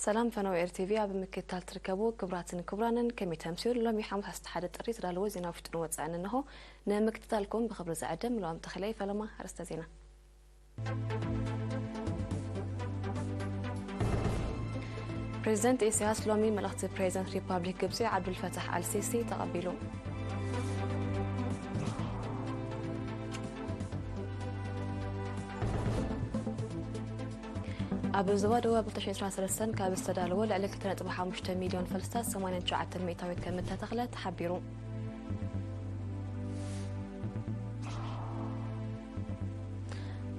ሰላም ፈነወ ኤር ቲቪ ኣብ ምክትታል ትርከቡ ክቡራትን ክቡራንን፣ ከመይ ተምስዩ? ሎሚ ሓሙስ ዓሰርተ ሓደ ጥሪ ዝዳለወ ዜና ውሽጥን ወጻእን እንሆ። ንምክትታልኩም ብኽብሪ ዝዕድም ሎም ተኽለይ ፈለማ። ኣርእስተ ዜና። ፕሬዚደንት ኢሳያስ ሎሚ መልእኽቲ ፕሬዚደንት ሪፓብሊክ ግብጺ ዓብዱልፈታሕ ኣልሲሲ ተቐቢሉ። ኣብ ዞባ ደቡብ ኣብ ክልተ ሽሕን ዕስራን ሰለስተን ካብ ዝተዳለወ ልዕሊ ክልተ ነጥቢ ሓሙሽተ ሚልዮን ፈልስታት ሰማንያን ትሽዓተን ሚእታዊት ከም እተተኽለ ተሓቢሩ።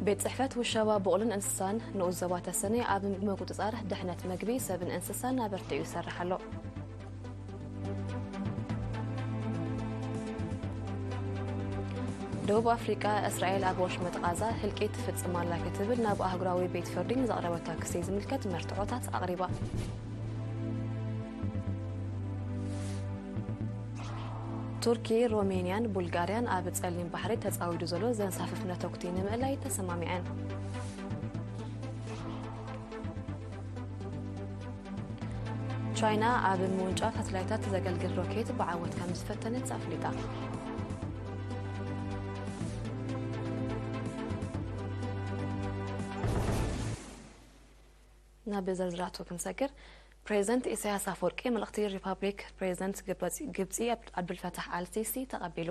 ቤት ጽሕፈት ውሸባ ብቑልን እንስሳን ንኡስ ዞባ ተሰነይ ኣብ ምቁጽጻር ድሕነት መግቢ ሰብን እንስሳን ኣበርቲዑ ይሰርሕ ኣሎ። ደቡብ ኣፍሪቃ፣ እስራኤል ኣብ ወሽመጥ ቃዛ ህልቂት ትፍጽም ኣላ ክትብል ናብ ኣህጉራዊ ቤት ፍርዲ ንዘቕረበቶ ክሲ ዝምልከት መርትዖታት ኣቕሪባ። ቱርኪ፣ ሮሜንያን ቡልጋርያን ኣብ ጸሊም ባሕሪ ተጻዊዱ ዘሎ ዘንሳፍፍ ነተጉቲ ንምእላይ ተሰማሚዐን። ቻይና ኣብ ምውንጫፍ ሳተላይታት ዘገልግል ሮኬት ብዓወት ከም ዝፈተነት ኣፍሊጣ። ናብ ዝርዝራቱ ክንሰግር፣ ፕሬዚደንት ኢሳያስ ኣፈወርቂ መልእኽቲ ሪፓብሊክ ፕሬዚደንት ግብጺ፣ ግብጺ ዓብዱልፈታሕ ኣልሲሲ ተቐቢሉ።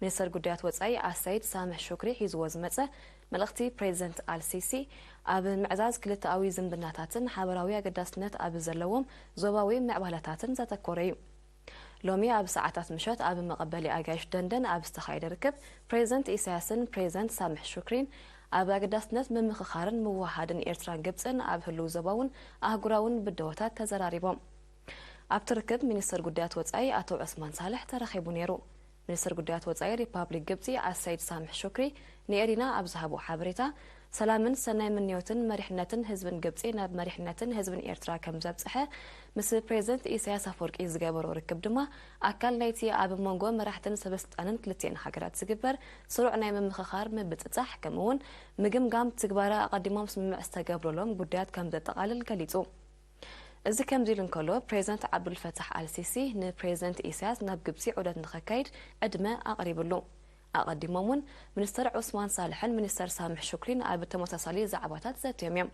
ሚኒስተር ጉዳያት ወጻኢ ኣሰይድ ሳምሕ ሹክሪ ሒዝዎ ዝመጸ መልእኽቲ፣ ፕሬዚደንት ኣልሲሲ ኣብ ምዕዛዝ ክልተኣዊ ዝምድናታትን ሓበራዊ ኣገዳስነት ኣብ ዘለዎም ዞባዊ ምዕባለታትን ዘተኮረ እዩ። ሎሚ ኣብ ሰዓታት ምሸት ኣብ መቐበሊ ኣጋይሽ ደንደን ኣብ ዝተኻየደ ርክብ፣ ፕሬዚደንት ኢሳያስን ፕሬዚደንት ሳምሕ ሹክሪን ኣብ ኣገዳስነት ምምኽኻርን ምውህሃድን ኤርትራን ግብጽን ኣብ ህልው ዞባውን ኣህጉራውን ብድሆታት ተዘራሪቦም። ኣብቲ ርክብ ሚኒስተር ጉዳያት ወጻኢ ኣቶ ዑስማን ሳልሕ ተረኺቡ ነይሩ። ሚኒስተር ጉዳያት ወጻኢ ሪፓብሊክ ግብጺ ኣሰይድ ሳምሕ ሹክሪ ንኤሪና ኣብ ዝሃቦ ሓበሬታ፣ ሰላምን ሰናይ ምንዮትን መሪሕነትን ህዝብን ግብጺ ናብ መሪሕነትን ህዝብን ኤርትራ ከም ዘብጽሐ፣ ምስ ፕሬዚደንት ኢሳያስ ኣፈወርቂ ዝገበሮ ርክብ ድማ ኣካል ናይቲ ኣብ መንጎ መራሕትን ሰበስልጣንን ክልቲኤን ሃገራት ዝግበር ስሩዕ ናይ ምምኽኻር ምብጽጻሕ፣ ከምኡ'ውን ምግምጋም ትግባረ ኣቐዲሞም ስምምዕ ዝተገብረሎም ጉዳያት ከም ዘጠቓልል ገሊጹ። እዚ ከምዚ ኢሉ እንከሎ፣ ፕሬዚደንት ዓብዱልፈታሕ ኣልሲሲ ንፕሬዚደንት ኢሳያስ ናብ ግብጺ ዑደት ንኸካይድ ዕድመ ኣቕሪብሉ። ኣቐዲሞም እውን ሚኒስተር ዑስማን ሳልሕን ሚኒስተር ሳምሕ ሹክሪን ኣብ ተመሳሳሊ ዛዕባታት ዘትዮም እዮም።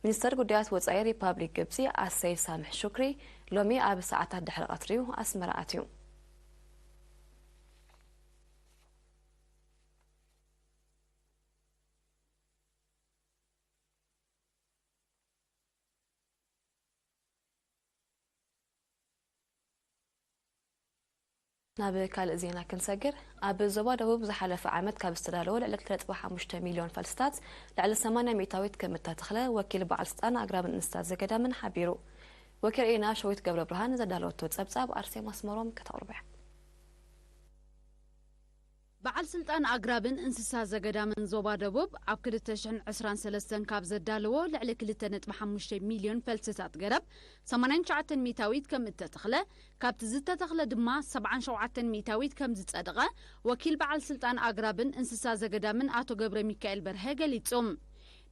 ሚኒስተር ጉዳያት ወጻኢ ሪፓብሊክ ግብጺ ኣሰይድ ሳምሕ ሹክሪ ሎሚ ኣብ ሰዓታት ድሕሪ ቀትሪ እዩ ኣስመራ ኣትዩ። ናብ ካልእ ዜና ክንሰግር፣ ኣብ ዞባ ደቡብ ዝሓለፈ ዓመት ካብ ዝተዳለወ ልዕሊ ክልተ ነጥቢ ሓሙሽተ ሚልዮን ፈልስታት ልዕሊ ሰማንያ ሚእታዊት ከም እተተኽለ ወኪል በዓል ስልጣን ኣግራብን እንስሳት ዘገዳምን ሓቢሩ። ወኪል ዜና ሸዊት ገብረ ብርሃን ዘዳለወቶ ጸብጻብ ኣርሴማ ኣስመሮም ከተቕርቦ እያ። በዓል ስልጣን ኣግራብን እንስሳ ዘገዳምን ዞባ ደቡብ ኣብ ክልተ ሽሕን ዕስራን ሰለስተን ካብ ዘዳለዎ ልዕሊ ክልተ ነጥቢ ሓሙሽተ ሚልዮን ፈልስታት ገረብ ሰማንያን ትሽዓተን ሚእታዊት ከም እተተኽለ፣ ካብቲ ዝተተኽለ ድማ ሰብዓን ሸውዓተን ሚእታዊት ከም ዝጸደቐ ወኪል በዓል ስልጣን ኣግራብን እንስሳ ዘገዳምን ኣቶ ገብረ ሚካኤል በርሀ ገሊጹ።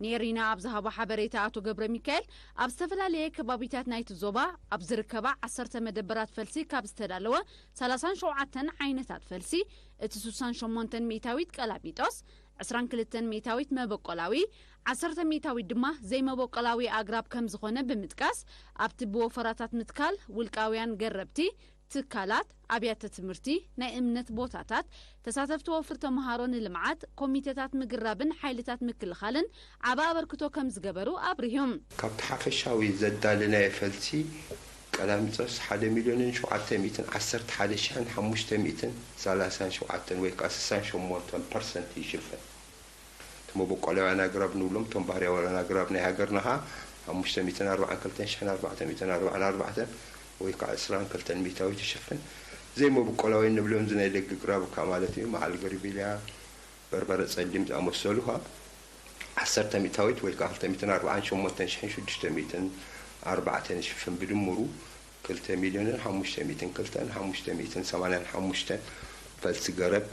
ንኤሪና ኣብ ዝሃቦ ሓበሬታ ኣቶ ገብረ ሚካኤል፣ ኣብ ዝተፈላለየ ከባቢታት ናይቲ ዞባ ኣብ ዝርከባ ዓሰርተ መደበራት ፈልሲ ካብ ዝተዳለወ ሰላሳን ሸውዓተን ዓይነታት ፈልሲ፣ እቲ ስሳን ሸሞንተን ሚእታዊት ቀላሚጦስ፣ ዕስራን ክልተን ሚእታዊት መበቆላዊ፣ ዓሰርተ ሚእታዊት ድማ ዘይመበቆላዊ ኣግራብ ከም ዝኾነ ብምጥቃስ፣ ኣብቲ ብወፈራታት ምትካል ውልቃውያን ገረብቲ፣ ትካላት፣ ኣብያተ ትምህርቲ፣ ናይ እምነት ቦታታት፣ ተሳተፍቲ ወፍሪ ተመሃሮ ንልምዓት፣ ኮሚቴታት ምግራብን ሓይልታት ምክልኻልን ዓቢ ኣበርክቶ ከም ዝገበሩ ኣብሪሁ። ካብቲ ሓፈሻዊ ዘዳለናዮ ፈልሲ ቀላሚጦስ ሓደ ሚልዮንን ሸውዓተ ሚእትን ዓሰርተ ሓደ ሽሕን ሓሙሽተ ሚእትን ሰላሳን ሸውዓተን ወይ ከኣ ስሳን ሸሞንተን ፐርሰንት ይሽፍን። እቲ መበቆላውያን ኣግራብ ንብሎም፣ እቶም ባህርያውያን ኣግራብ ናይ ሃገርና ኸኣ ሓሙሽተ ሚእትን ኣርባዓን ክልተን ሽሕን ኣርባዕተ ሚእትን ኣርባዓን ኣርባዕተን ወይ ከዓ ዕስራን ክልተን ሚእታዊት ይሽፍን። ዘይመበቆላውያን ንብሎም፣ እዚ ናይ ደገ ግራብ እካ ማለት እዩ፣ መዓል ግሪቢልያ፣ በርበረ ጸሊም ዝኣመሰሉ ኸኣ ዓሰርተ ሚእታዊት ወይ ከዓ ክልተ ሚእትን ኣርባዓን ሸሞንተን ሽሕን ሽዱሽተ ሚእትን ኣርባዕተን ይሽፍን። ብድምሩ ክልተ ሚልዮንን ሓሙሽተ ሚእትን ክልተን ሓሙሽተ ሚእትን ሰማንያን ሓሙሽተን ፈልሲ ገረብ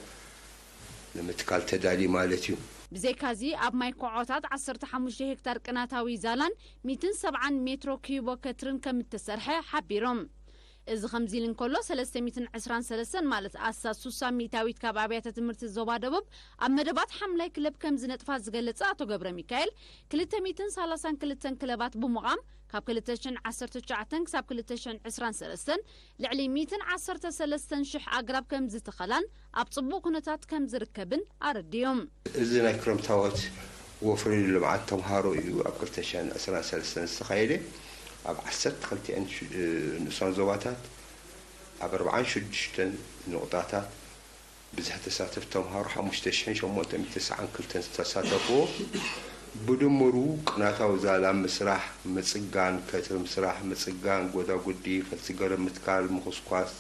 ንምትካል ተዳልዩ ማለት እዩ። ብዘይካዚ ኣብ ማይ ኮዖታት ዓሰርተ ሓሙሽተ ሄክታር ቅናታዊ ዛላን ሚእትን ሰብዓን ሜትሮ ኪዩቦ ከትርን ከም እተሰርሐ ሓቢሮም። እዚ ከምዚ ኢሉ እንከሎ፣ ሰለስተ ሚእትን ዕስራን ሰለስተን ማለት ኣስታት ሱሳ ሚእታዊት ካብ ኣብያተ ትምህርቲ ዞባ ደቡብ ኣብ መደባት ሓምላይ ክለብ ከም ዝነጥፋ ዝገለጸ ኣቶ ገብረ ሚካኤል፣ ክልተ ሚእትን ሰላሳን ክልተን ክለባት ብምዃም ካብ ክልተ ሽሕን ዓሰርተ ትሽዓተን ክሳብ ክልተ ሽሕን ዕስራን ሰለስተን ልዕሊ ሚእትን ዓሰርተ ሰለስተን ሽሕ ኣግራብ ከም ዝተኸላን ኣብ ጽቡቕ ኩነታት ከም ዝርከብን ኣረዲኦም። እዚ ናይ ክረምታዎት ወፍሪ ልምዓት ተምሃሮ እዩ ኣብ ክልተ ሽሕን ዕስራን ሰለስተን ዝተኻየደ። ኣብ ዓሰርተ ክልቲኣን ሽ-፣ ንኡሳን ዞባታት ኣብ ኣርባዓን ሽዱሽተን ንቑጣታት ብዝሒ ተሳተፍቲ ተምሃሮ ሓሙሽተ ሽሕን ሸሞንተ ሚእትን ተስዓን ክልተን ዝተሳተፍዎ፣ ብድምሩ ቅናታዊ ዛላ ምስራሕ፣ ምጽጋን፣ ከትሪ ምስራሕ፣ ምጽጋን፣ ጎዳጉዲ፣ ፈልሲ ገረብ ምትካል፣ ምኹስኳስ፣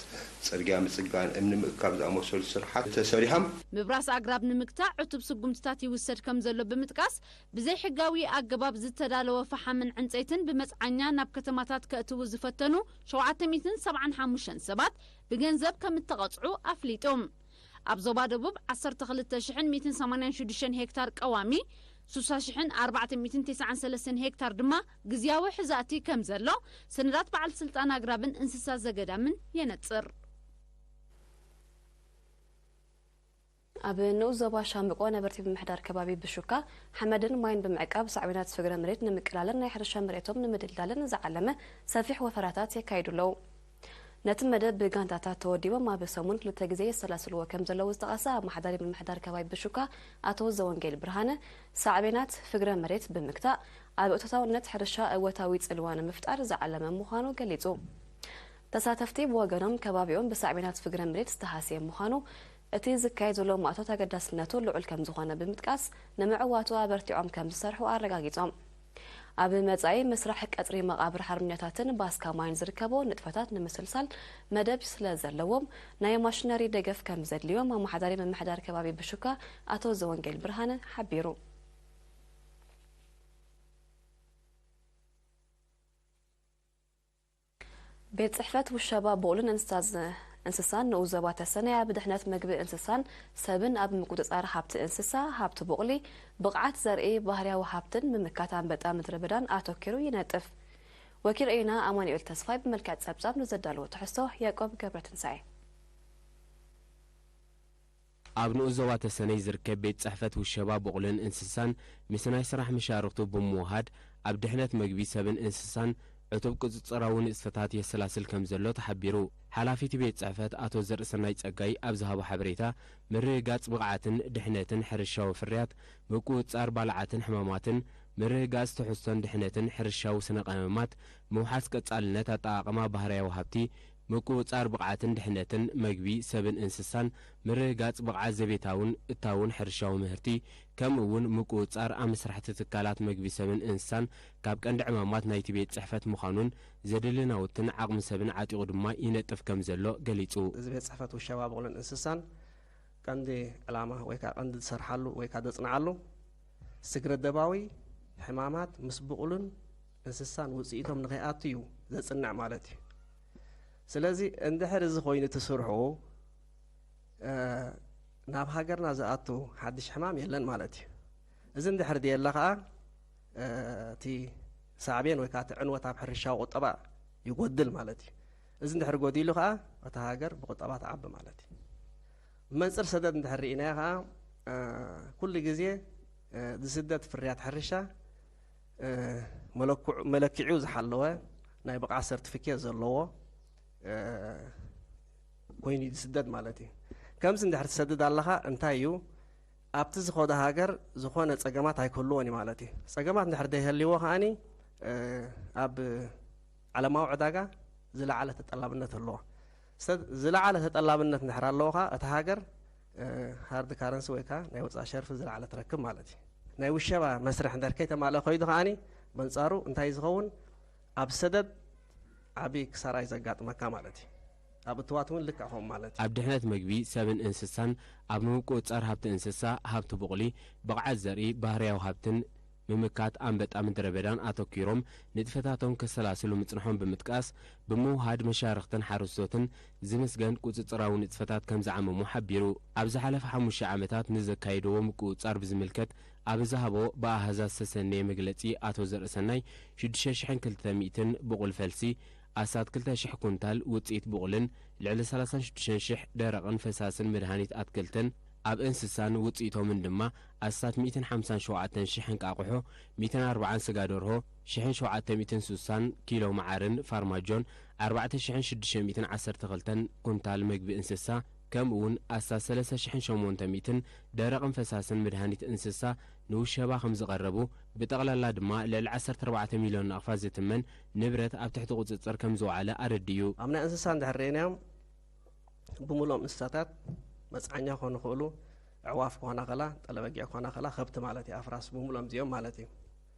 ጽርግያ ምጽጋን፣ እምኒ ምእካብ ዝኣመሰሉ ስርሓት ተሰሪሖም። ምብራስ ኣግራብ ንምግታእ ዕቱብ ስጉምትታት ይውሰድ ከም ዘሎ ብምጥቃስ፣ ብዘይሕጋዊ ኣገባብ ዝተዳለወ ፈሓምን ዕንጸይትን ብመጽዓኛ ናብ ከተማታት ከእትዉ ዝፈተኑ ሸውዓተ ሚእትን ሰብዓን ሓሙሽተን ሰባት ብገንዘብ ከም እተቐጽዑ ኣፍሊጡ። ኣብ ዞባ ደቡብ ዓሰርተ ክልተ ሽሕን ሚእትን ሰማንያን ሽዱሽተን ሄክታር ቀዋሚ፣ ሱሳ ሽሕን ኣርባዕተ ሚእትን ተስዓን ሰለስተን ሄክታር ድማ ግዝያዊ ሕዛእቲ ከም ዘሎ ሰነዳት በዓል ስልጣን ኣግራብን እንስሳ ዘገዳምን የነጽር። ኣብ ንኡስ ዞባ ሻምብቆ ነበርቲ ምምሕዳር ከባቢ ብሹካ ሓመድን ማይን ብምዕቃብ ሳዕቤናት ፍግረ መሬት ንምቅላልን ናይ ሕርሻ መሬቶም ንምድልዳልን ዝዓለመ ሰፊሕ ወፈራታት የካይዱ ኣለዉ። ነቲ መደብ ብጋንታታት ተወዲቦም ኣብ ሰሙን ክልተ ግዜ የሰላስልዎ ከም ዘለዉ ዝጠቐሰ ኣመሓዳሪ ምምሕዳር ከባቢ ብሹካ ኣቶ ዘወንጌል ብርሃነ፣ ሳዕቤናት ፍግረ መሬት ብምግታእ ኣብ እቶታውነት ሕርሻ እወታዊ ጽልዋ ንምፍጣር ዝዓለመ ምዃኑ ገሊጹ። ተሳተፍቲ ብወገኖም፣ ከባቢኦም ብሳዕቤናት ፍግረ መሬት ዝተሃስየ ምዃኑ፣ እቲ ዝካየድ ዘሎ ማእቶት ኣገዳስነቱ ልዑል ከም ዝኾነ ብምጥቃስ፣ ንምዕዋቱ ኣበርቲዖም ከም ዝሰርሑ ኣረጋጊጾም። ኣብ መጻኢ፣ ምስራሕ ቀጽሪ መቓብር ሓርበኛታትን ባስካ ማይን ዝርከቦ ንጥፈታት ንምስልሳል መደብ ስለ ዘለዎም፣ ናይ ማሽነሪ ደገፍ ከም ዘድልዮም ኣመሓዳሪ ምምሕዳር ከባቢ ብሹካ ኣቶ ዘወንጌል ብርሃነ ሓቢሩ። ቤት ጽሕፈት ውሸባ ቡቕልን እንስሳ ዝ-፣ እንስሳን ንኡስ ዞባ ተሰነይ ኣብ ድሕነት መግቢ እንስሳን ሰብን ኣብ ምቁጽጻር ሃብቲ እንስሳ፣ ሃብቲ ቡቕሊ፣ ብቕዓት ዘርኢ፣ ባህርያዊ ሃብትን ምምካት ኣንበጣ ምድረ በዳን ኣተኲሩ ይነጥፍ። ወኪል ርኢና ኣማኑኤል ተስፋይ ብመልክዕ ጸብጻብ ንዘዳለዎ ትሕዝቶ ያዕቆብ ገብረትንሳኤ። ኣብ ንኡስ ዞባ ተሰነይ ዝርከብ ቤት ጽሕፈት ውሸባ ቡቕልን እንስሳን ምስ ናይ ስራሕ መሻርኽቱ ብምውሃድ ኣብ ድሕነት መግቢ ሰብን እንስሳን ዕቱብ ቁጽጽራዊ ንጥፈታት የሰላስል ከም ዘሎ ተሓቢሩ። ሓላፊ እቲ ቤት ጽሕፈት ኣቶ ዘርእሰናይ ጸጋይ ኣብ ዝሃቦ ሓበሬታ፣ ምርግጋጽ ብቕዓትን ድሕነትን ሕርሻዊ ፍርያት፣ ምቁጽጻር ባልዓትን ሕማማትን፣ ምርግጋጽ ትሕዝቶን ድሕነትን ሕርሻዊ ስነ ቀመማት፣ ምውሓስ ቀጻልነት ኣጠቓቕማ ባህርያዊ ሃብቲ፣ ምቁጽጻር ብቕዓትን ድሕነትን መግቢ ሰብን እንስሳን፣ ምርግጋጽ ብቕዓት ዘቤታውን እታውን ሕርሻዊ ምህርቲ፣ ከምኡ እውን ምቁጽጻር ኣብ መስራሕቲ ትካላት መግቢ ሰብን እንስሳን ካብ ቀንዲ ዕማማት ናይቲ ቤት ጽሕፈት ምዃኑን ዘድሊ ናውትን ዓቕሚ ሰብን ዓጢቑ ድማ ይነጥፍ ከም ዘሎ ገሊጹ። እዚ ቤት ጽሕፈት ውሸባ ቡቕልን እንስሳን ቀንዲ ዕላማ ወይ ከዓ ቀንዲ ዝሰርሓሉ ወይ ከዓ ዘጽንዓሉ ስግረ ደባዊ ሕማማት ምስ ቡቕልን እንስሳን ውፅኢቶም ንኸይኣቱ እዩ ዘጽንዕ ማለት እዩ። ስለዚ እንድሕር እዚ ኮይኑ እቲ ስርሑ፣ እ፣ ናብ ሃገርና ዝኣቱ ሓድሽ ሕማም የለን ማለት እዩ። እዚ እንድሕር ደየለ ከዓ፣ እ፣ እቲ ሳዕቤን ወይ ከዓ እቲ ዕንወት ኣብ ሕርሻዊ ቁጠባ ይጎድል ማለት እዩ። እዚ እንድሕር ጎዲሉ ከዓ እታ ሃገር ብቁጠባ ትዓቢ ማለት እዩ። መንፅር ሰደድ እንድሕር ርኢናዮ ከዓ፣ እ፣ ኩሉ ግዜ፣ እ፣ ዝስደድ ፍርያት ሕርሻ፣ እ፣ መለክዑ-፣ መለክዒኡ ዝሓለወ ናይ ብቕዓት ሰርቲፊኬት ዘለዎ፣ እ፣ ኮይኑ እዩ ዝስደድ ማለት እዩ። ከምዚ እንድሕር ትሰድድ ኣለኻ እንታይ እዩ? ኣብቲ ዝኸዶ ሃገር ዝኾነ ጸገማት ኣይክህልዎን እዩ ማለት እዩ። ጸገማት እንድሕር ዘይህልዎ ከኣኒ፣ እ፣ ኣብ ዓለማዊ ዕዳጋ ዝለዓለ ተጠላብነት ኣለዎ። ሰ-፣ ዝለዓለ ተጠላብነት እንድሕር ኣለዎ ከኣ እታ ሃገር፣ እ፣ ሃርድ ካረንሲ ወይ ከኣ ናይ ወጻኢ ሸርፊ ዝለዓለ ትረክብ ማለት እዩ። ናይ ውሸባ መስርሕ እንድሕር ከይተማልአ ከይዱ ከኣኒ በንጻሩ እንታይ ዝኸውን? ኣብ ሰደድ ዓቢ ክሳራ እዩ ዘጋጥመካ ማለት እዩ። ኣብ እትዋት እውን ልክዕ ከምኡ ማለት እዩ። ኣብ ድሕነት መግቢ ሰብን እንስሳን፣ ኣብ ምቁጽጻር ሃብቲ እንስሳ፣ ሃብቲ ቡቕሊ፣ ብቕዓት ዘርኢ፣ ባህርያዊ ሃብትን ምምካት ኣንበጣ ምድረ በዳን ኣተኲሮም ንጥፈታቶም ከሰላስሉ ምጽንሖም ብምጥቃስ፣ ብምውሃድ መሻርኽትን ሓረስቶትን ዝምስገን ቁጽጽራዊ ንጥፈታት ከም ዝዓመሙ ሓቢሩ። ኣብ ዝሓለፈ ሓሙሽተ ዓመታት ንዘካየድዎ ምቁጽጻር ብዝምልከት ኣብ ዝሃቦ ብኣሃዛት ዝተሰነየ መግለጺ፣ ኣቶ ዘርእሰናይ ሽዱሽተ ሽሕን ክልተ ሚእትን ብቑል ፈልሲ፣ ኣስታት ክልተ ሽሕ ኩንታል ውጽኢት ብቑልን ልዕሊ ሰላሳን ሽዱሽተን ሽሕ ደረቕን ፈሳስን መድሃኒት ኣትክልትን ኣብ እንስሳን ውጽኢቶምን ድማ ኣስታት ሚእትን ሓምሳን ሸውዓተን ሽሕ እንቃቑሖ፣ ሚእትን ኣርባዓን ስጋ ደርሆ፣ ሽሕን ሸውዓተ ሚእትን ስሳን ኪሎ መዓርን ፋርማጆን፣ ኣርባዕተ ሽሕን ሽዱሽተ ሚእትን ዓሰርተ ክልተን ኩንታል መግቢ እንስሳ፣ ከምኡ እውን ኣስታት ሰለስተ ሽሕን ሸሞንተ ሚእትን ደረቕን ፈሳስን መድሃኒት እንስሳ ንውሸባ ከም ዝቐረቡ፣ ብጠቕላላ ድማ ልዕሊ ዓሰርተ ኣርባዕተ ሚልዮን ናቕፋ ዝትመን ንብረት ኣብ ትሕቲ ቁጽጽር ከም ዝወዓለ ኣረዲኡ። ኣብ ናይ እንስሳ እንድሕር ርኢናዮም፣ ብምሉኦም እንስሳታት መጽዓኛ ክኾኑ ይኽእሉ፣ ኣዕዋፍ ክኾና ከላ፣ ጠለበጊዕ ክኾና ከላ፣ ከብቲ ማለት እዩ፣ ኣፍራስ ብምሉኦም እዚኦም ማለት እዩ።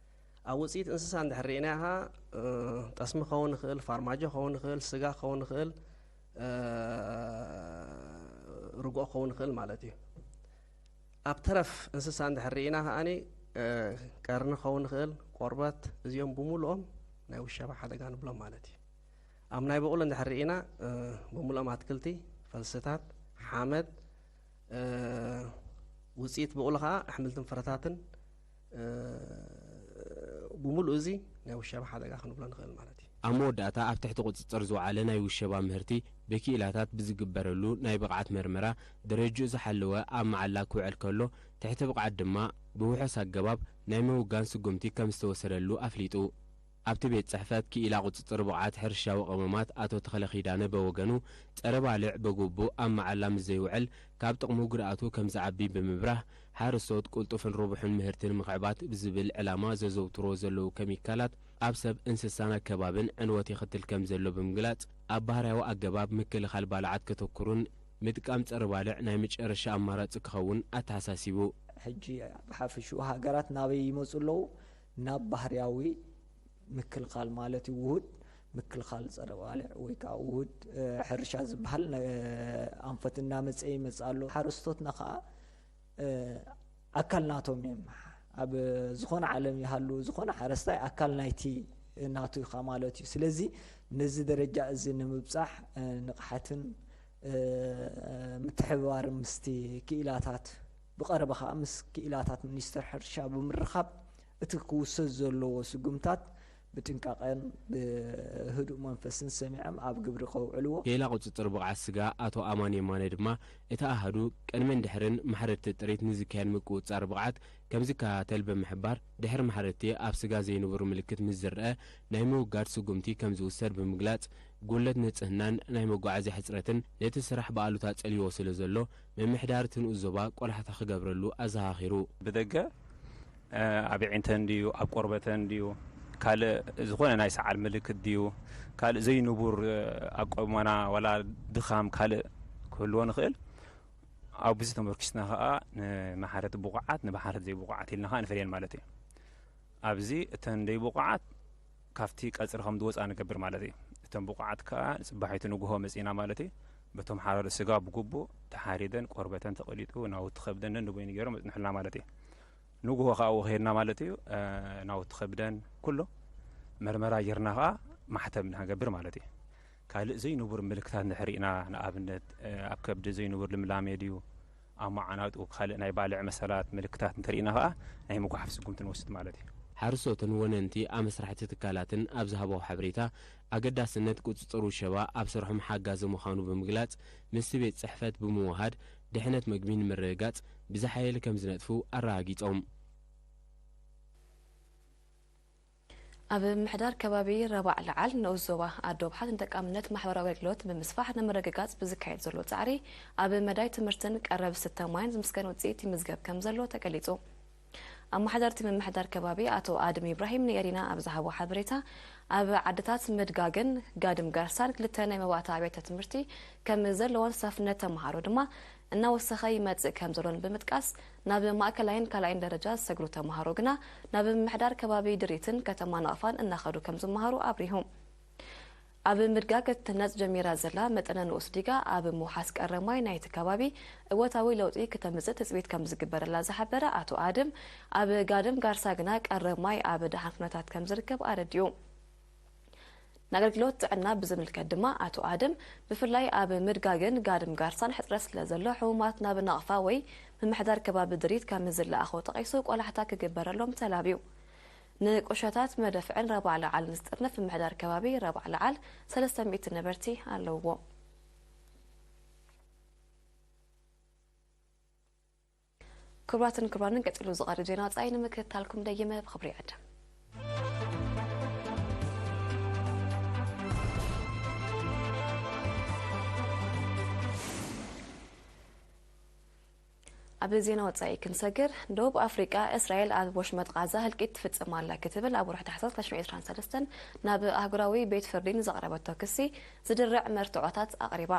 ኣብ ውጽኢት እንስሳ እንድሕር ርኢና ኸዓ፣ እ፣ ጠስሚ ክኸውን ይኽእል፣ ፋርማጆ ክኸውን ይኽእል፣ ስጋ ክኸውን ይኽእል፣ እ፣ ርግኦ ክኸውን ይኽእል ማለት እዩ። ኣብ ተረፍ እንስሳ እንድሕር ርኢና ከዓኒ፣ እ፣ ቀርኒ ክኸውን ይኽእል፣ ቆርበት፣ እዚኦም ብምሉኦም ናይ ውሸባ ሓደጋ ንብሎም ማለት እዩ። ኣብ ናይ ብቑል እንድሕር ርኢና፣ እ፣ ብምሉኦም ኣትክልቲ፣ ፈልስታት፣ ሓመድ፣ እ፣ ውጽኢት ብቑል ኸዓ ኣሕምልትን ፍረታትን፣ እ፣ ብምሉኡ እዚ ናይ ውሸባ ሓደጋ ክንብሎ ንኽእል ማለት እዩ። ኣብ መወዳእታ ኣብ ትሕቲ ቁጽጽር ዝወዓለ ናይ ውሸባ ምህርቲ ብክኢላታት ብዝግበረሉ ናይ ብቕዓት መርመራ ደረጅኡ ዝሓለወ ኣብ መዓላ ክውዕል ከሎ፣ ትሕቲ ብቕዓት ድማ ብውሑስ ኣገባብ ናይ ምውጋን ስጉምቲ ከም ዝተወሰደሉ ኣፍሊጡ። ኣብቲ ቤት ጽሕፈት ክኢላ ቁጽጽር ብቕዓት ሕርሻዊ ቀመማት ኣቶ ተኽለ ኪዳነ በወገኑ፣ ጸረ ባልዕ በግቡእ ኣብ መዓላ ምስ ዘይውዕል ካብ ጥቕሙ ጉድኣቱ ከም ዝዓቢ ብምብራህ፣ ሓረስቶት ቅልጡፍን ርቡሕን ምህርቲ ንምኽዕባት ብዝብል ዕላማ ዘዘውትሮ ዘለዉ ከሚካላት ኣብ ሰብ፣ እንስሳን ኣከባብን ዕንወት የኸትል ከም ዘሎ ብምግላጽ፣ ኣብ ባህርያዊ ኣገባብ ምክልኻል ባልዓት ከተኩሩን ምጥቃም ጸረ ባልዕ ናይ መጨረሻ ኣማራጺ ክኸውን ኣተሓሳሲቡ። ሕጂ ብሓፈሽኡ ሃገራት ናበይ ይመጹ ኣለዉ? ናብ ባህርያዊ ምክልኻል ማለት እዩ። ውሁድ ምክልኻል ጸረ ባልዕ ወይ ከዓ ውሁድ፣ እ፣ ሕርሻ ዝበሃል ነ-፣ ኣንፈት እናመጸ ይመጽእ ኣሎ። ሓረስቶትና ከዓ፣ እ፣ ኣካል ናቶም እዮም። ኣብ ዝኾነ ዓለም ይሃሉ፣ ዝኾነ ሓረስታይ ኣካል ናይቲ ናቱ ኢኻ ማለት እዩ። ስለዚ ነዚ ደረጃ እዚ ንምብጻሕ፣ እ፣ ንቕሓትን፣ እ፣ ምትሕብባር ምስቲ ክኢላታት ብቐረባ ከኣ ምስ ክኢላታት ሚኒስቴር ሕርሻ ብምርኻብ እቲ ክውሰድ ዘለዎ ስጉምታት ብጥንቃቐን ብህዱእ መንፈስን ሰሚዖም ኣብ ግብሪ ከውዕልዎ። ክኢላ ቁጽጽር ብቕዓት ስጋ ኣቶ ኣማን የማነ ድማ፣ እቲ ኣሃዱ ቅድምን ድሕርን ማሕረድቲ ጥሪት ንዝካየድ ምቁጽጻር ብቕዓት ከም ዝከታተል ብምሕባር፣ ድሕሪ ማሕረድቲ ኣብ ስጋ ዘይንቡር ምልክት ምስ ዝረአ ናይ ምውጋድ ስጉምቲ ከም ዝውሰድ ብምግላጽ፣ ጉድለት ንጽህናን ናይ መጓዓዝያ ሕጽረትን ነቲ ስራሕ ብኣሉታ ጸልይዎ ስለ ዘሎ፣ ምምሕዳር እቲ ንኡስ ዞባ ቆላሕታ ክገብረሉ ኣዘኻኺሩ። ብደገ፣ እ፣ ኣብ ኣዒንተን ድዩ፣ ኣብ ቆርበተን ድዩ፣ ካልእ ዝኾነ ናይ ሰዓል ምልክት ድዩ፣ ካልእ ዘይንቡር፣ እ፣ ኣቆመና ዋላ ድኻም ካልእ ክህልዎ ንኽእል። ኣብዚ ተመርኪስና ኸኣ ንመሓረት ብቑዓት፣ ንመሓረት ዘይብቑዓት ኢልና ኸኣ ንፈልየን ማለት እዩ። ኣብዚ እተን ዘይብቑዓት ካብቲ ቀጽሪ ከም ዝወጻ ንገብር ማለት እዩ። እተን ብቑዓት ከኣ ጽባሒቱ ንግሆ መጺና ማለት እዩ። በቶም ሓራዶ ስጋ ብግቡእ ተሓሪደን፣ ቆርበተን ተቐሊጡ፣ ናውቲ ከብደን ነንበይኑ ገይሮም መጽንሑልና ማለት እዩ። ንግሆ ከኣ ወኺድና ማለት እዩ። እ፣ ናውቲ ከብደን ኩሉ መርመራ ጌርና ከኣ ማሕተም ንክንገብር ማለት እዩ። ካልእ ዘይንቡር ምልክታት እንድሕር ርኢና፣ ንኣብነት፣ እ፣ ኣብ ከብዲ ዘይንቡር ልምላሜ ድዩ፣ ኣብ መዓናጡ ካልእ ናይ ባልዕ መሰላት ምልክታት እንተርኢና ከኣ ናይ ምጉሓፍ ስጉምቲ ንወስድ ማለት እዩ። ሓረስቶትን ወነንቲ ኣመስራሕቲ ትካላትን ኣብ ዝሃብዎ ሓበሬታ፣ ኣገዳስነት ቁጽጽር ውሸባ ኣብ ስርሖም ሓጋዚ ምዃኑ ብምግላጽ፣ ምስቲ ቤት ጽሕፈት ብምውሃድ ድሕነት መግቢ ንምርግጋጽ ብዝሓየለ ከም ዝነጥፉ ኣረጋጊጾም። ኣብ ምምሕዳር ከባቢ ረባዕ ለዓል ንኡስ ዞባ ኣዶብሓት ንተጠቃምነት ማሕበራዊ ኣገልግሎት ብምስፋሕ ንምርግጋጽ ብዝካየድ ዘሎ ጻዕሪ፣ ኣብ መዳይ ትምህርትን ቀረብ ዝስተ ማይን ዝምስገን ውጽኢት ይምዝገብ ከም ዘሎ ተገሊጹ። ኣመሓደርቲ ምምሕዳር ከባቢ ኣቶ ኣድም ኢብራሂም ንኤሪና ኣብ ዝሃቦ ሓበሬታ፣ ኣብ ዓድታት ምድጋግን ጋድም ጋርሳን ክልተ ናይ መባእታ ኣብያተ ትምህርቲ ከም ዘለዎን ሰፍነት ተምሃሮ ድማ እናወሰኸ ይመጽእ ከም ዘሎን ብምጥቃስ፣ ናብ ማእከላይን ካልኣይን ደረጃ ዝሰግሩ ተምሃሮ ግና ናብ ምምሕዳር ከባቢ ድሪትን ከተማ ናቕፋን እናኸዱ ከም ዝመሃሩ ኣብሪሁ። ኣብ ምድጋግ ክትህነጽ ጀሚራ ዘላ መጠነ ንኡስ ዲጋ ኣብ ምውሓስ ቀረብ ማይ ናይቲ ከባቢ እወታዊ ለውጢ ክተምጽእ ትጽቢት ከም ዝግበረላ ዝሓበረ ኣቶ ኣድም፣ ኣብ ጋድም ጋርሳ ግና ቀረብ ማይ ኣብ ደሓን ኩነታት ከም ዝርከብ ኣረዲኡ። ንኣገልግሎት ጥዕና ብዝምልከት ድማ ኣቶ ኣድም፣ ብፍላይ ኣብ ምድጋግን ጋድም ጋርሳን ሕጽረት ስለ ዘሎ ሕሙማት ናብ ናቕፋ ወይ ምምሕዳር ከባቢ ድሪት ከም ዝለኣኹ ጠቒሱ ቆላሕታ ክግበረሎም ተላብዩ። ንቁሸታት መደፍዕን ረባዕ ለዓልን ዝጥርንፍ ምምሕዳር ከባቢ ረባዕ ለዓል ሰለስተ ሚእቲ ነበርቲ ኣለውዎ። ክቡራትን ክቡራንን ቀጺሉ ዝቐርብ ዜና ወጻኢ ንምክትታልኩም ደጊመ ብኽብሪ ይዕድም። ኣብ ዜና ወጻኢ ክንሰግር፣ ደቡብ ኣፍሪቃ እስራኤል ኣብ ወሽመጥ ቃዛ ህልቂት ትፍጽም ኣላ ክትብል ኣብ ወርሒ ታሕሳስ ክልተ ሽሕን ዕስራን ሰለስተን ናብ ኣህጉራዊ ቤት ፍርዲ ንዘቕረበቶ ክሲ ዝድርዕ መርትዖታት ኣቕሪባ።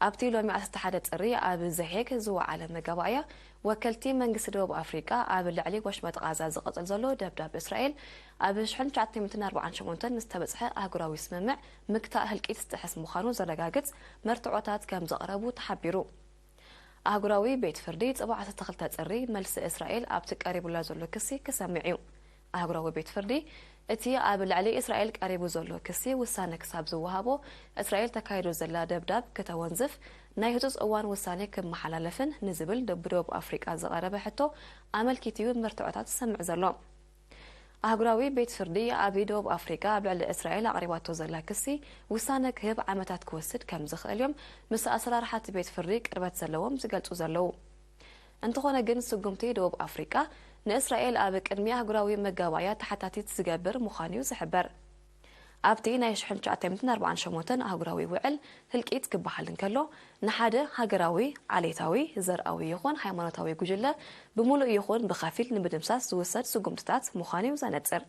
ኣብቲ ሎሚ ዓሰርተ ሓደ ጥሪ ኣብ ዘሄግ ዝወዓለ መጋባእያ፣ ወከልቲ መንግስቲ ደቡብ ኣፍሪቃ ኣብ ልዕሊ ወሽመጥ ቃዛ ዝቕጽል ዘሎ ደብዳብ እስራኤል ኣብ ሽሕን ትሽዓተ ሚእትን ኣርባዓን ሸሞንተን ዝተበጽሐ ኣህጉራዊ ስምምዕ ምግታእ ህልቂት ዝጥሕስ ምዃኑ ዘረጋግጽ መርትዖታት ከም ዘቕረቡ ተሓቢሩ። ኣህጉራዊ ቤት ፍርዲ ጽባሕ ዓሰርተ ክልተ ጥሪ መልሲ እስራኤል ኣብቲ ቀሪቡላ ዘሎ ክሲ ክሰምዕ እዩ። ኣህጉራዊ ቤት ፍርዲ እቲ ኣብ ልዕሊ እስራኤል ቀሪቡ ዘሎ ክሲ ውሳነ ክሳብ ዝወሃቦ፣ እስራኤል ተካይዶ ዘላ ደብዳብ ክተወንዝፍ፣ ናይ ህጹጽ እዋን ውሳነ ክመሓላለፍን ንዝብል ብደቡብ ኣፍሪቃ ዝቐረበ ሕቶ ኣመልኪቱ እዩ መርትዖታት ዝሰምዕ ዘሎ። ኣህጉራዊ ቤት ፍርዲ ኣብ ደቡብ ኣፍሪቃ ኣብ ልዕሊ እስራኤል ኣቕሪባቶ ዘላ ክሲ ውሳነ ክህብ ዓመታት ክወስድ ከም ዝኽእል እዮም ምስ ኣሰራርሓ እቲ ቤት ፍርዲ ቅርበት ዘለዎም ዝገልጹ ዘለዉ። እንተኾነ ግን፣ ስጉምቲ ደቡብ ኣፍሪቃ ንእስራኤል ኣብ ቅድሚ ኣህጉራዊ መጋባእያ ተሓታቲት ዝገብር ምዃኑ እዩ ዝሕበር። ኣብቲ ናይ ሽሕን ትሽዓተ ሚእትን ኣርባዓን ሸሞንተን ኣህጉራዊ ውዕል ህልቂት ክበሃል እንከሎ፣ ንሓደ ሃገራዊ፣ ዓሌታዊ፣ ዘርኣዊ ይኹን ሃይማኖታዊ ጉጅለ ብምሉእ ይኹን ብኸፊል ንምድምሳስ ዝውሰድ ስጉምትታት ምዃኑ እዩ ዘነጽር።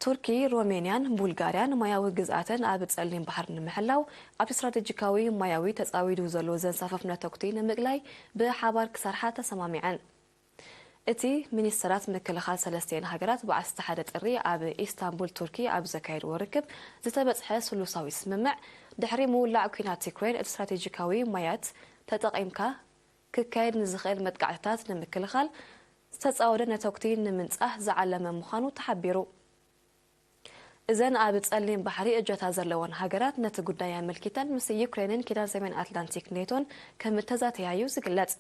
ቱርኪ፣ ሮሜንያን ቡልጋርያን ማያዊ ግዝኣተን ኣብ ጸሊም ባሕሪ ንምሕላው፣ ኣብቲ ስትራቴጂካዊ ማያዊ ተጻዊዱ ዘሎ ዘንሳፈፍ ነተጉቲ ንምእላይ ብሓባር ክሰርሓ ተሰማሚዐን። እቲ ሚኒስተራት ምክልኻል ሰለስቲኤን ሃገራት ብዓሰርተ ሓደ ጥሪ ኣብ ኢስታንቡል ቱርኪ ኣብ ዘካየድዎ ርክብ ዝተበጽሐ ስሉሳዊ ስምምዕ፣ ድሕሪ ምውላዕ ኲናት ዩክሬን እቲ ስትራቴጂካዊ ማያት ተጠቒምካ ክካየድ ንዝኽእል መጥቃዕትታት ንምክልኻል ዝተጻወደ ነተጉቲ ንምንጻህ ዝዓለመ ምዃኑ ተሓቢሩ። እዘን ኣብ ጸሊም ባሕሪ እጀታ ዘለወን ሃገራት ነቲ ጉዳይ ኣመልኪተን ምስ ዩክሬንን ኪዳን ሰሜን ኣትላንቲክ ኔቶን ከም እተዛተያ እዩ ዝግለጽ።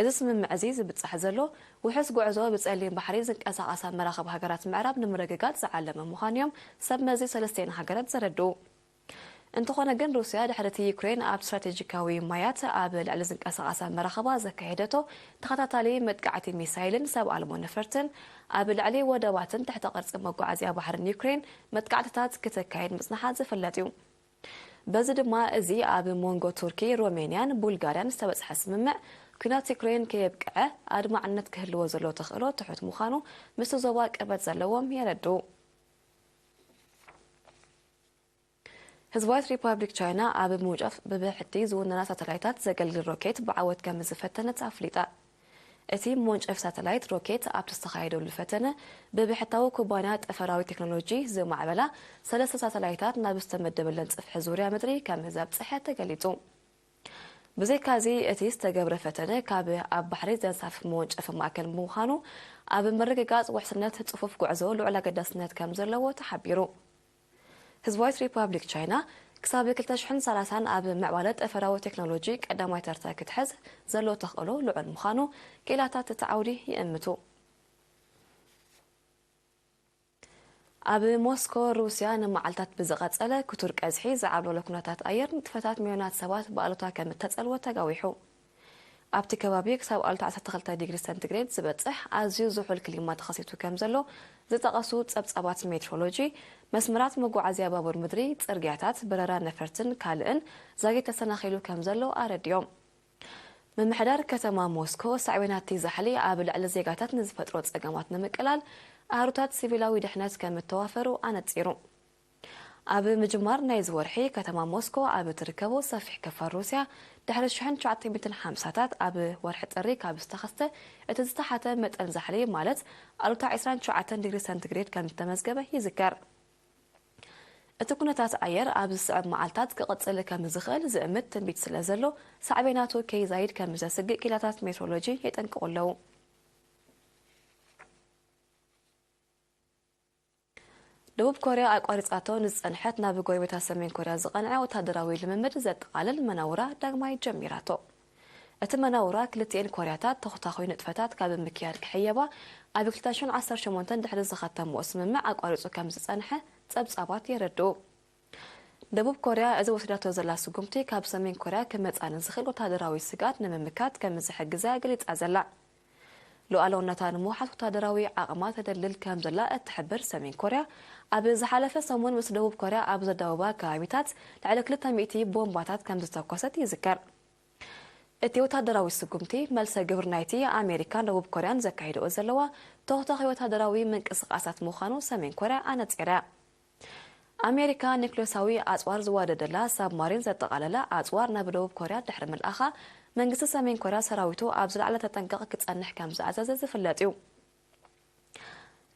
እዚ ስምምዕ እዚ ዝብጻሕ ዘሎ፣ ውሑስ ጉዕዞ ብጸሊም ባሕሪ ዝንቀሳቐሳ መራኽብ ሃገራት ምዕራብ ንምርግጋጽ ዝዓለመ ምዃኑ እዮም ሰብ መዚ ሰለስቲኤን ሃገራት ዘረድኡ። እንተኾነ ግን፣ ሩስያ ድሕሪ እቲ ዩክሬን ኣብ ስትራቴጂካዊ ማያት ኣብ ልዕሊ ዝንቀሳቐሳ መራኽባ ዘካየደቶ ተኸታታሊ መጥቃዕቲ ሚሳይልን ሰብ ኣልቦ ነፈርትን፣ ኣብ ልዕሊ ወደባትን ትሕተ ቅርጺ መጓዓዝያ ባሕርን ዩክሬን መጥቃዕትታት ክተካየድ ምጽንሓ ዝፍለጥ እዩ። በዚ ድማ፣ እዚ ኣብ መንጎ ቱርኪ፣ ሮሜንያን ቡልጋርያን ዝተበጽሐ ስምምዕ፣ ኲናት ዩክሬን ከየብቅዐ ኣድማዕነት ክህልዎ ዘሎ ተኽእሎ ትሑት ምዃኑ ምስቲ ዞባ ቅርበት ዘለዎም የረድኡ። ህዝባዊት ሪፓብሊክ ቻይና ኣብ ምውንጨፍ ብብሕቲ ዝውነና ሳተላይታት ዘገልግል ሮኬት ብዓወት ከም ዝፈተነት ኣፍሊጣ። እቲ መወንጨፊ ሳተላይት ሮኬት ኣብቲ ዝተኻየደሉ ፈተነ፣ ብብሕታዊ ኩባንያ ጠፈራዊ ቴክኖሎጂ ዝማዕበላ ሰለስተ ሳተላይታት ናብ ዝተመደበለን ጽፍሒ ዙርያ ምድሪ ከም ዘብጽሐ ተገሊጹ። ብዘይካዚ፣ እቲ ዝተገብረ ፈተነ ካብ ኣብ ባሕሪ ዘንሳፍፍ መወንጨፊ ማእከል ብምዃኑ፣ ኣብ ምርግጋጽ ውሕስነት ጽፉፍ ጉዕዞ ልዑል ኣገዳስነት ከም ዘለዎ ተሓቢሩ። ህዝባዊት ሪፓብሊክ ቻይና ክሳብ ክልተ ሽሕን ሰላሳን ኣብ ምዕባለ ጠፈራዊ ቴክኖሎጂ ቀዳማይ ተርታ ክትሕዝ ዘሎ ተኽእሎ ልዑል ምዃኑ ክኢላታት እቲ ዓውዲ ይእምቱ። ኣብ ሞስኮ፣ ሩስያ ንመዓልታት ብዝቐጸለ ክቱር ቀዝሒ ዝዓብለሎ ኩነታት ኣየር፣ ንጥፈታት ሚልዮናት ሰባት ብኣሉታ ከም እተጸልወ ተጋዊሑ። ኣብቲ ከባቢ ክሳብ ኣሉታ ዓሰርተ ክልተ ዲግሪ ሰንቲግሬድ ዝበጽሕ ኣዝዩ ዝሑል ክሊማ ተኸሲቱ ከም ዘሎ ዝጠቐሱ ጸብጻባት ሜትሮሎጂ፣ መስመራት መጓዓዝያ ባቡር ምድሪ፣ ጽርግያታት፣ በረራ ነፈርትን ካልእን ዛጊት ተሰናኺሉ ከም ዘሎ ኣረዲኦም። ምምሕዳር ከተማ ሞስኮ፣ ሳዕቤናት እቲ ዛሕሊ ኣብ ልዕሊ ዜጋታት ንዝፈጥሮ ጸገማት ንምቅላል ኣህሩታት ሲቪላዊ ድሕነት ከም እተዋፈሩ ኣነጺሩ። ኣብ ምጅማር ናይዚ ወርሒ፣ ከተማ ሞስኮ ኣብ እትርከቦ ሰፊሕ ክፋል ሩስያ፣ ድሕሪ ሽሕን ትሽዓተ ሚእትን ሓምሳታት ኣብ ወርሒ ጥሪ ካብ ዝተኸስተ እቲ ዝተሓተ መጠን ዛሕሊ፣ ማለት ኣሉታ ዕስራን ትሽዓተን ዲግሪ ሰንቲግሬድ ከም ዝተመዝገበ ይዝከር። እቲ ኩነታት ኣየር ኣብ ዝስዕብ መዓልታት ክቕጽል ከም ዝኽእል ዝእምት ትንቢት ስለ ዘሎ፣ ሳዕቤናቱ ከይዛይድ ከም ዘስግእ ክኢላታት ሜትሮሎጂ የጠንቅቑ ኣለዉ። ደቡብ ኮርያ ኣቋሪጻቶ ንዝጸንሐት ናብ ጎረቤታ ሰሜን ኮርያ ዝቐንዐ ወታደራዊ ልምምድ ዘጠቓልል መናውራ ዳግማይ ጀሚራቶ። እቲ መናውራ ክልቲኤን ኮርያታት ተኹታኹይ ንጥፈታት ካብ ምክያድ ክሕየባ ኣብ ክልተ ሽሕን ዓሰርተ ሸሞንተን ድሕሪ ዝኸተምዎ ስምምዕ ኣቋሪጹ ከም ዝጸንሐ ጸብጻባት የረድኡ። ደቡብ ኮርያ እዚ ወሲዳቶ ዘላ ስጉምቲ ካብ ሰሜን ኮርያ ክመጻ ንዝኽእል ወታደራዊ ስግኣት ንምምካት ከም ዝሕግዛ ገሊጻ ዘላ። ሉዓላውነታ ንምውሓስ ወታደራዊ ዓቕማ ተደልድል ከም ዘላ እትሕብር ሰሜን ኮርያ፣ ኣብ ዝሓለፈ ሰሙን ምስ ደቡብ ኮርያ ኣብ ዘዳወባ ከባቢታት ልዕሊ ክልተ ሚእቲ ቦምባታት ከም ዝተኮሰት ይዝከር። እቲ ወታደራዊ ስጉምቲ፣ መልሰ ግብሪ ናይቲ ኣሜሪካን ደቡብ ኮርያን ዘካይድኦ ዘለዋ ተወታኺ ወታደራዊ ምንቅስቓሳት ምዃኑ ሰሜን ኮርያ ኣነጺራ። ኣሜሪካ ኒክሌሳዊ ኣጽዋር ዝዋደደላ ሳብማሪን ዘጠቓለለ ኣጽዋር ናብ ደቡብ ኮርያ ድሕሪ ምልኣኻ፣ መንግስቲ ሰሜን ኮርያ ሰራዊቱ ኣብ ዝለዓለ ተጠንቀቕ ክጸንሕ ከም ዝኣዘዘ ዝፍለጥ እዩ።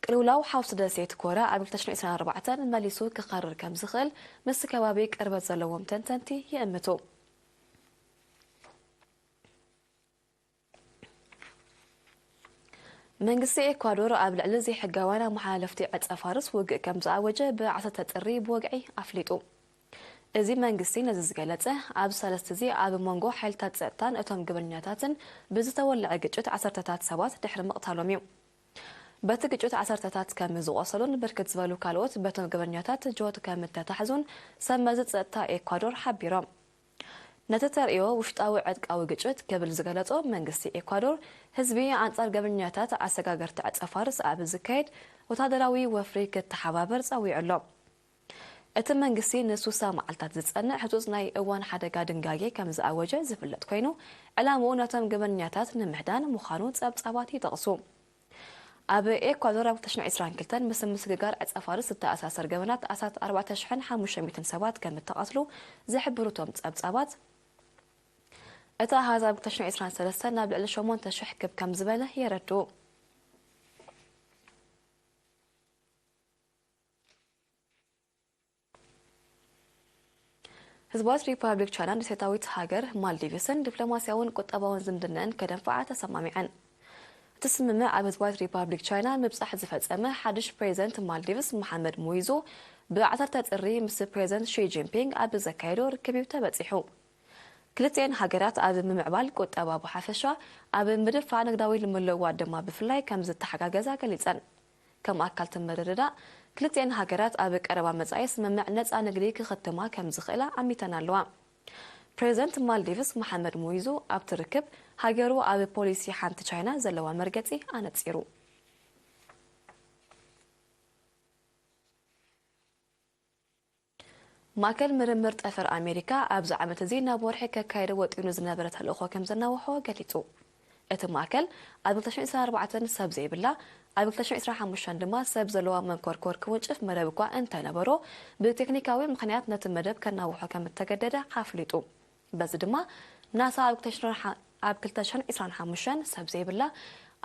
ቅልውላው ሓውሲ ደሴት ኮርያ ኣብ ክልተ ሽሕን ዕስራን ኣርባዕተን መሊሱ ክኸርር ከም ዝኽእል ምስ ከባቢ ቅርበት ዘለዎም ተንተንቲ ይእምቱ። መንግስቲ ኤኳዶር ኣብ ልዕሊ ዘይሕጋውያን ኣመሓላለፍቲ ዕጸ ፋርስ ውግእ ከም ዝኣወጀ ብ ዓሰርተ ጥሪ ብወግዒ ኣፍሊጡ። እዚ መንግስቲ ነዚ ዝገለጸ፣ ኣብ ሰለስቲ እዚ ኣብ መንጎ ሓይልታት ጸጥታን እቶም ግብርኛታትን ብዝተወልዐ ግጭት ዓሰርተታት ሰባት ድሕሪ ምቕታሎም እዩ። በቲ ግጭት ዓሰርተታት ከም ዝቖሰሉን ብርክት ዝበሉ ካልኦት በቶም ግብርኛታት ጆት ከም እተታሕዙን ሰብ መዚ ጸጥታ ኤኳዶር ሓቢሮም። ነቲ ተርእዮ ውሽጣዊ ዕጥቃዊ ግጭት ክብል ዝገለጾ መንግስቲ ኤኳዶር፣ ህዝቢ ኣንጻር ገበኛታት ኣሰጋገርቲ ዕጸ ፋርስ ኣብ ዝካየድ ወታደራዊ ወፍሪ ክተሓባበር ጸዊዑ ኣሎ። እቲ መንግስቲ ንሱሳ መዓልታት ዝጸንዕ ህጹጽ ናይ እዋን ሓደጋ ድንጋጌ ከም ዝኣወጀ ዝፍለጥ ኮይኑ፣ ዕላምኡ ነቶም ገበኛታት ንምህዳን ምዃኑ ጸብጻባት ይጠቕሱ። ኣብ ኤኳዶር ኣብ ክልተ ሽሕን ዕስራን ክልተን ምስ ምስግጋር ዕጸ ፋርስ ዝተኣሳሰር ገበናት ኣስታት ኣርባዕተ ሽሕን ሓሙሽተ ሚእትን ሰባት ከም እተቐትሉ ዝሕብሩ እቶም ጸብጻባት፣ እቲ ኣሃዝ ኣብ ክልተ ሽሕን ዕስራን ሰለስተን ናብ ልዕሊ ሸሞንተ ሽሕ ክብ ከም ዝበለ የረድኡ። ህዝባዊት ሪፓብሊክ ቻይናን ደሴታዊት ሃገር ማልዲቭስን ዲፕሎማስያውን ቁጠባውን ዝምድነአን ከደንፍዓ ተሰማሚዐን። እቲ ስምምዕ ኣብ ህዝባዊት ሪፓብሊክ ቻይና ምብጻሕ ዝፈጸመ ሓድሽ ፕሬዚደንት ማልዲቭስ መሓመድ ሙይዙ ብ ዓሰርተ ጥሪ ምስ ፕሬዚደንት ሺ ጂንፒንግ ኣብ ዘካየዶ ርክብ እዩ ተበጺሑ። ክልቲኤን ሃገራት ኣብ ምምዕባል ቁጠባ ብሓፈሻ፣ ኣብ ምድፋዕ ንግዳዊ ምልውዋጥ ድማ ብፍላይ ከም ዝተሓጋገዛ ገሊጸን። ከም ኣካል እቲ ምርድዳእ፣ ክልቲኤን ሃገራት ኣብ ቀረባ መጻኢ ስምምዕ ነጻ ንግዲ ክኽትማ ከም ዝኽእላ ኣሚተን ኣለዋ። ፕሬዚደንት ማልዲቭስ መሓመድ ሙይዙ ኣብቲ ርክብ፣ ሃገሩ ኣብ ፖሊሲ ሓንቲ ቻይና ዘለዋ መርገጺ ኣነጺሩ። ማእከል ምርምር ጠፈር ኣሜሪካ ኣብዚ ዓመት እዚ ናብ ወርሒ ከካየዶ ወጢኑ ዝነበረ ተልእኾ ከም ዘናውሖ ገሊጹ። እቲ ማእከል ኣብ ክልተ ሽሕን ዕስራን ኣርባዕተን ሰብ ዘይብላ፣ ኣብ ክልተ ሽሕን ዕስራን ሓሙሽተን ድማ ሰብ ዘለዋ መንኮርኮር ክውንጭፍ መደብ እኳ እንተነበሮ፣ ብቴክኒካዊ ምኽንያት ነቲ መደብ ከናውሖ ከም እተገደደ ኣፍሊጡ። በዚ ድማ ናሳ ኣብ ክልተ ሽሕን፣ ኣብ ክልተ ሽሕን ዕስራን ሓሙሽተን ሰብ ዘይብላ፣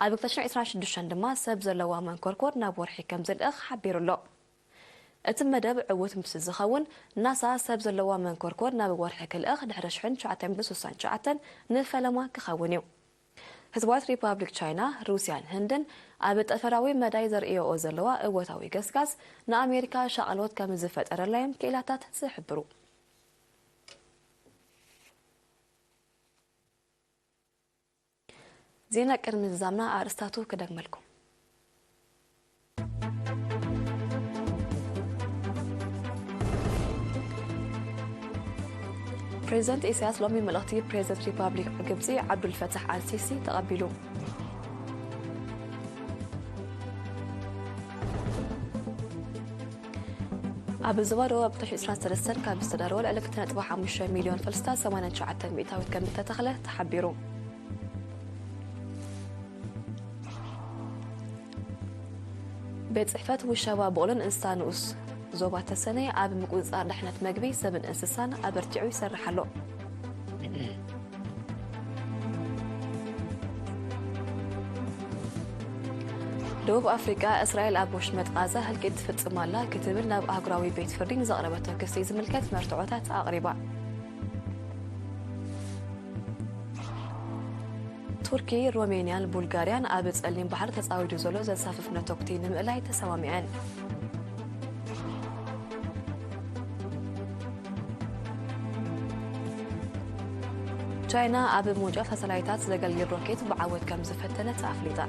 ኣብ ክልተ ሽሕን ዕስራን ሽዱሽተን ድማ ሰብ ዘለዋ መንኮርኮር ናብ ወርሒ ከም ዝልእኽ ሓቢሩ ኣሎ። እቲ መደብ ዕዉት ምስ ዝኸውን፣ ናሳ ሰብ ዘለዋ መንኮርኮር ናብ ወርሒ ክልእኽ ድሕሪ ሽሕን ትሽዓተ ሚእትን ስሳን ትሽዓተን ንፈለማ ክኸውን እዩ። ህዝባዊት ሪፓብሊክ ቻይና፣ ሩስያን ህንድን ኣብ ጠፈራዊ መዳይ ዘርእዮኦ ዘለዋ እወታዊ ገስጋስ ንኣሜሪካ ሻቕሎት ከም ዝፈጠረላ እዮም ክኢላታት ዝሕብሩ። ዜና ቅድሚ ዝዛምና ኣርእስታቱ ክደግመልኩም። ፕሬዚደንት ኢሳያስ ሎሚ መልእኽቲ ፕሬዚደንት ሪፓብሊክ ግብጺ ዓብዱልፈታሕ ኣልሲሲ ተቐቢሉ። ኣብ ዞባ ደቡብ ኣብ ክልተ ሽሕን ዕስራን ሰለስተን ካብ ዝተዳለወ ልዕሊ ክልተ ነጥቢ ሓሙሽተ ሚልዮን ፈልስታት ሰማንያን ትሽዓተን ሚእታዊት ከም እተተኽለ ተሓቢሩ። ቤት ጽሕፈት ውሸባ ብቑልን እንስሳ ንኡስ ዞባ ተሰነይ ኣብ ምቁጽጻር ድሕነት መግቢ ሰብን እንስሳን ኣበርቲዑ ይሰርሕ ኣሎ። ደቡብ ኣፍሪቃ፣ እስራኤል ኣብ ወሽመጥ ቃዛ ህልቂት ትፍጽም ኣላ ክትብል ናብ ኣህጉራዊ ቤት ፍርዲ ንዘቕረበቶ ክሲ ዝምልከት መርትዖታት ኣቕሪባ። ቱርኪ፣ ሮሜንያን ቡልጋርያን ኣብ ጸሊም ባሕሪ ተጻዊዱ ዘሎ ዘንሳፍፍ ነቶክቲ ንምእላይ ተሰማሚዐን። ቻይና ኣብ ምውንጫፍ ሳተላይታት ዘገልግል ሮኬት ብዓወት ከም ዝፈተነት ኣፍሊጣ።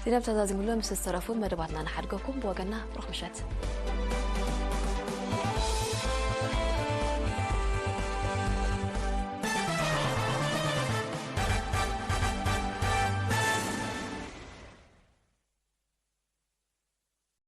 ዜና ብተዛዚሙሎም ምስ ዝተረፉ መደባትና ንሓድገኩም። ብወገና ብሩኽ ምሸት።